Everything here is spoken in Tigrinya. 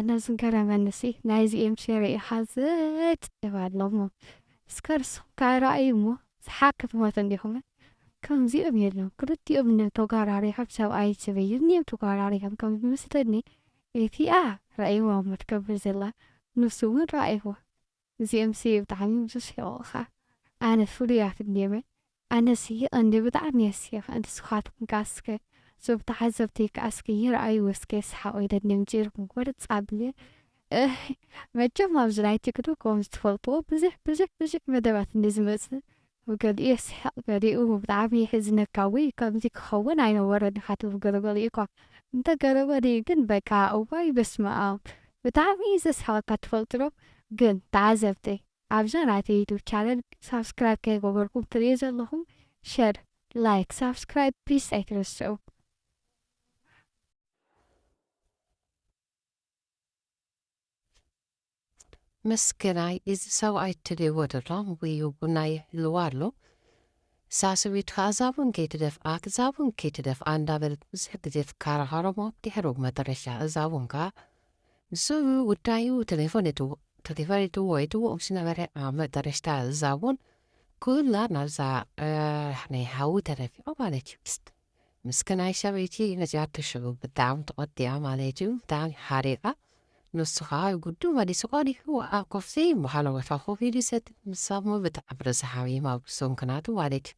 ኣነ ዝገረመንሲ ናይዚ ኤምሲ ርኢኻ ዘትባ ኣለሞ። እስከ ርስኹም ከኣ ረኣዩ እሞ ዝሓክፍ ሞት እንዲኹም። ከምዚኦም የለዉ። ክልቲኦም እነ ተጓራሪሖም ሰብኣይ ሰበይትን እዮም ተጓራሪሖም ከም ዝመስለኒ። እቲኣ ረኣይዋ እሞ ትገብር ዘላ ንሱ እውን ረኣይዎ። እዚኦም ሲ ብጣዕሚ ብዙሕ ይስሕቑኻ። ኣነ ፍሉያት እንድየመ። ኣነ ስሒቐ እንድየ ብጣዕሚ እየ ስሒቐ። ንስኻትኩም ከኣ እስከ እዞም ተዓዘብተይ ከኣ እስከ ይርኣይዎ እስከ ይስሓቑ ኢለ እንድየ ጀይርኩም ቁርጽ ኣብለ። እህ፣ መቸም ኣብዚ ናይ ቲክቶክ ከምዚ ትፈልጥዎ ብዙሕ ብዙሕ ብዙሕ መደባት እንድየ ዝመጽእ። ብገሊኡ የስሕቕ፣ ገሊኡ ብጣዕሚ የሕዝነካ። ውይ፣ ከምዚ ክኸውን ኣይነበረን ኢኻ ትብል ገለገሊኡ እኳ። እንተ ገለገሊኡ ግን በቃ እዋይ በስመኣም ብጣዕሚ እዩ ዘስሕቐካ ትፈልጡ ዶ? ግን ተዓዘብተይ ኣብዛ ናተይ ዩቱብ ቻነል ሳብስክራይብ ከይገበርኩም ትርእዩ ዘለኹም ሸር፣ ላይክ፣ ሳብስክራይብ ፕሊስ ኣይትረስዑ። መስከናይ እዚ ሰብኣይ ትልዎ ደሎ ውዩ ቡና ይሕልዋ ኣሎ። ሳስቢት ከኣ እዛ ቡን ከይትደፍኣ እዛ ቡን ከይትደፍኣ እንዳበለት ብዙሕ ግዜ ትከራኸሮሞ ድሕሩ መጠረሻ እዛ ቡን ከኣ ንሱ ጉዳዩ ተሌፎን ይትዎ ተሌፎን ይትዎ ይትዎ ምስ ነበረ ኣብ መጠረሽታ እዛ ቡን ኩላ ናብዛ ናይ ሓዊ ተደፊኦ ማለት እዩ። ምስክናይ ሰበይቲ ነዚኣ ትሽዑ ብጣዕሚ ተቖጢኣ ማለት እዩ። ብጣዕሚ ሓሪቓ። ንሱ ኸዓ ጉዱ መሊሱ ቆዲሑ ኣብ ኮፍሲ በሃሎ ቦታ ኮፍ ኢሉ ይሰቲ። ንሳ እሞ ብጣዕሚ ረሳሕ ሓሚማ ብሰንክናቱ ማለት እዩ።